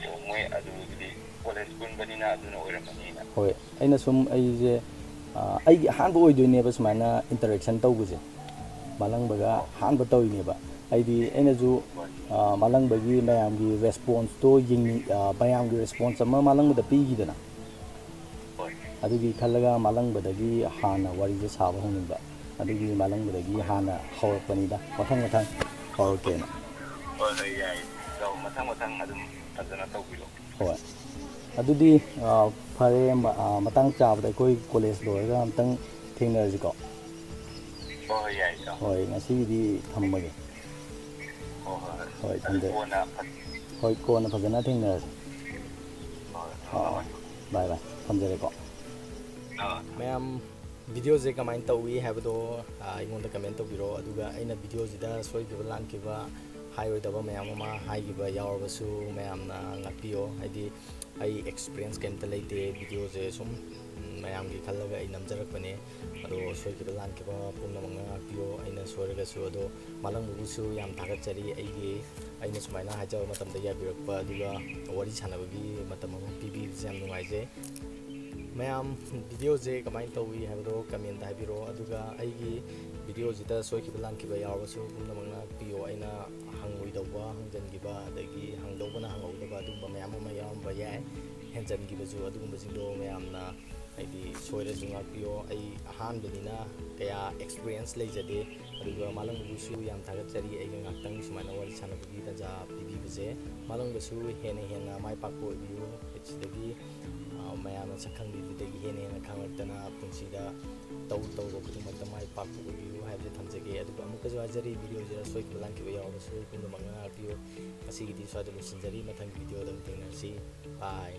"ꯑꯣ, ꯃꯣꯏ ꯑꯗꯨꯕꯨꯗꯤ ꯀꯣꯂꯦꯖ ꯄꯨꯟꯕꯅꯤꯅ ꯑꯗꯨꯅ ꯑꯣꯏꯔꯝꯃꯅꯤꯅ"꯫ ꯍꯣꯏ, ꯑꯩꯅ ꯁꯨꯝ, ꯑꯩꯁꯦ, ꯑ, ꯑꯩꯒꯤ ꯑꯍꯥꯟꯕ ꯑꯣꯏꯗꯣꯏꯅꯦꯕ ꯁꯨꯃꯥꯏꯅ interaction ꯇꯧꯕꯁꯦ, ꯃꯥꯂꯪꯕꯒ ꯑꯍꯥꯟꯕ ꯇꯧꯔꯤꯅꯦꯕ꯫ ꯍꯥꯏꯗꯤ ꯑꯩꯅꯁꯨ, ꯑ, ꯃꯥꯂꯪꯕꯒꯤ ꯃꯌꯥꯝꯒꯤ responseꯇꯣ ꯌꯦꯡꯅꯤꯡ-, ꯑ, ꯃꯌꯥꯝꯒꯤ response ꯑꯃ ꯃꯥꯂꯪꯕꯗ ꯄꯤꯈꯤꯗꯅ, ꯍꯣꯏ꯫ ꯑꯗꯨꯒꯤ ꯈꯜꯂꯒ ꯃꯥꯂꯪꯕꯗꯒꯤ ꯍꯥꯟꯅ ꯋꯥꯔꯤꯁꯦ ꯁꯥꯕ ꯍꯧꯅꯤꯡꯕ, ꯑꯗꯨꯒꯤ ꯃꯥꯂꯪꯕꯗꯒꯤ ꯍꯥꯟꯅ ꯍꯧꯔꯛꯄꯅꯤꯗ, ꯃꯊꯪ ꯃꯊꯪ ꯍꯧꯔꯛꯀꯦꯅ꯫ ꯍꯣꯏ, ꯍꯣꯏ, ꯌꯥꯏ꯫ ꯑꯗꯣ ꯃꯊꯪ ꯃꯊꯪ ꯑꯗꯨꯝ ꯐꯖꯅ ꯇꯧꯕꯤꯔꯣ꯫ ꯍꯣꯏ, ꯑꯗꯨꯗꯤ, ꯑ, ꯐꯔꯦ, ꯃ-, ꯑ, ꯃꯇꯥꯡ ꯆꯥꯕꯗ ꯑꯩꯈꯣꯏ ꯀꯣꯂꯦꯖ ꯂꯣꯏꯔꯒ ꯑꯝꯇꯪ ꯊꯦꯡꯅꯔꯁꯤꯀꯣ꯫ ꯍꯣꯏ, ꯍꯣꯏ, ꯌꯥꯏ, ꯏꯇꯥꯎ꯫ ꯍꯣꯏ, ꯉꯁꯤꯒꯤꯗꯤ ꯊꯝꯃꯒꯦ꯫ ꯍꯣꯏ, ꯍꯣꯏ, ꯍꯣꯏ꯫ ꯍꯣꯏ, ꯑꯗꯨ ꯊꯝꯖꯔꯦ꯫ ꯀꯣꯟꯅ ꯐꯠ- ꯍꯣꯏ, ꯀꯣꯟꯅ ꯐꯖꯅ ꯊꯦꯡꯅꯔꯁꯤ꯫ ꯍꯣꯏ, ꯑꯥ, ꯍꯣꯏ, ꯕꯥꯏ ꯕꯥꯏ, ꯊꯝꯖꯔꯦꯀꯣ꯫ ꯑꯥ꯫ ꯃꯌꯥꯝ, ꯚꯤꯗꯤꯑꯣꯁꯦ ꯀꯃꯥꯏꯅ ꯇꯧꯏ ꯍꯥꯏꯕꯗꯣ, ꯑ, ꯑꯩꯉꯣꯟꯗ comment ꯇꯧꯕꯤꯔꯣ, ꯑꯗꯨꯒ ꯑꯩꯅ ꯚꯤꯗꯤꯑꯣꯁꯤꯗ ꯁꯣꯏꯈꯤꯕ ꯂꯥꯟꯈꯤꯕ, ꯍꯥꯏꯔꯣꯏꯗꯕ ꯃꯌꯥꯝ ꯑꯃ ꯍꯥꯏꯈꯤꯕ ꯌꯥꯎꯔꯕꯁꯨ ꯃꯌꯥꯝꯅ ꯉꯥꯛꯄꯤꯌꯣ꯫ ꯍꯥꯏꯗꯤ ꯑꯩ experience ꯀꯩꯝꯇ ꯂꯩꯇꯦ, ꯚꯤꯗꯤꯑꯣꯁꯦ ꯁꯨꯝ, ꯎꯝ, ꯃꯌꯥꯝꯒꯤ ꯈꯜꯂꯒ ꯑꯩ ꯅꯝꯖꯔꯛꯄꯅꯦ꯫ ꯑꯗꯣ ꯁꯣꯏꯈꯤꯕ ꯂꯥꯟꯈꯤꯕ ꯄꯨꯝꯅꯃꯛꯅ ꯉꯥꯛꯄꯤꯌꯣ, ꯑꯩꯅ ꯁꯣꯏꯔꯒꯁꯨ꯫ ꯑꯗꯣ ꯃꯥꯂꯪꯕꯕꯨꯁꯨ ꯌꯥꯝ ꯊꯥꯒꯠꯆꯔꯤ, ꯑꯩꯒꯤ, ꯑꯩꯅ ꯁꯨꯃꯥꯏꯅ ꯍꯥꯏꯖꯕ ꯃꯇꯝꯗ ꯌꯥꯕꯤꯔꯛꯄ, ꯑꯗꯨꯒ ꯋꯥꯔꯤ ꯁꯥꯟꯅꯕꯒꯤ ꯃꯇꯝ ꯑꯃ ꯄꯤꯕꯤꯕꯁꯦ ꯌꯥꯝ ꯅꯨꯡꯉꯥꯏꯖꯩ꯫ ꯃꯌꯥꯝ, ꯚꯤꯗꯤꯑꯣꯁꯦ ꯀꯃꯥꯏꯅ ꯇꯧꯏ ꯍꯥꯏꯕꯗꯣ comment ꯍꯥꯏꯕꯤꯔꯛꯑꯣ, ꯑꯗꯨꯒ ꯑꯩꯒꯤ ꯚꯤꯗꯤꯑꯣꯁꯤꯗ ꯁꯣꯏꯈꯤꯕ ꯂꯥꯟꯈꯤꯕ ꯌꯥꯎꯔꯒꯁꯨ ꯄꯨꯝꯅꯃꯛꯅ ꯉꯥꯛꯄꯤꯌꯣ꯫ ꯑꯩꯅ ꯍꯪꯉꯣꯏꯗꯧꯕ ꯍꯪꯖꯟꯈꯤꯕ, ꯑꯗꯒꯤ ꯍꯪꯗꯧꯕꯅ ꯍꯪꯍꯧꯗꯕ, ꯑꯗꯨꯒꯨꯝꯕ ꯃꯌꯥꯝ ꯑꯃ ꯌꯥꯎꯔꯝꯕ ꯌꯥꯏ, ꯍꯦꯟꯖꯟꯈꯤꯕꯁꯨ꯫ ꯑꯗꯨꯒꯨꯝꯕꯁꯤꯡꯗꯣ ꯃꯌꯥꯝꯅ, ꯍꯥꯏꯗꯤ, ꯁꯣꯏꯔꯁꯨ ꯉꯥꯛꯄꯤꯌꯣ꯫ ꯑꯩ ꯑꯍꯥꯟꯕꯅꯤꯅ ꯀꯌꯥ experience ꯂꯩꯖꯗꯦ, ꯑꯗꯨꯒ ꯃꯥꯂꯪꯕꯕꯨꯁꯨ ꯌꯥꯝ ꯊꯥꯒꯠꯆꯔꯤ, ꯑꯩꯒ ꯉꯥꯛꯇꯪ ꯁꯨꯃꯥꯏꯅ ꯋꯥꯔꯤ ꯁꯥꯟꯅꯕꯒꯤ ꯇꯥꯟꯖꯥ ꯄꯤꯕꯤꯕꯁꯦ꯫ ꯃꯥꯂꯪꯕꯁꯨ ꯍꯦꯟꯅ ꯍꯦꯟꯅ ꯃꯥꯏ ꯄꯥꯛꯄ ꯑꯣꯏꯕꯤꯌꯨ꯫ ꯁꯤꯗꯒꯤ, ꯑ, ꯃꯌꯥꯝꯅ ꯁꯛ ꯈꯪꯕꯤꯕꯗꯒꯤ ꯍꯦꯟꯅ ꯍꯦꯟꯅ ꯈꯪꯂꯛꯇꯅ ꯄꯨꯟꯁꯤꯗ ꯇꯧ ꯇꯧꯕ ꯈꯨꯗꯤꯡꯃꯛꯇ ꯃꯥꯏ ꯄꯥꯛꯄ ꯑꯣꯏꯕꯤꯌꯨ ꯍꯥꯏꯕꯁꯦ ꯊꯝꯖꯒꯦ꯫ ꯑꯗꯨꯒ ꯑꯃꯨꯛꯀꯁꯨ ꯍꯥꯏꯖꯔꯤ, ꯚꯤꯗꯤꯑꯣꯁꯤꯗ ꯁꯣꯏꯈꯤꯕ ꯂꯥꯟꯈꯤꯕ ꯌꯥꯎꯔꯕꯁꯨ ꯄꯨꯝꯅꯃꯛꯅ ꯉꯥꯛꯄꯤꯌꯨ꯫ ꯉꯁꯤꯒꯤꯗꯤ ꯁ꯭ꯋꯥꯏꯗ ꯂꯣꯏꯁꯤꯟꯖꯔꯤ, ꯃꯊꯪꯒꯤ ꯚꯤꯗꯤꯑꯣꯗ ꯑꯃꯨꯛ ꯊꯦꯡꯅꯔꯁꯤ꯫ Bye꯫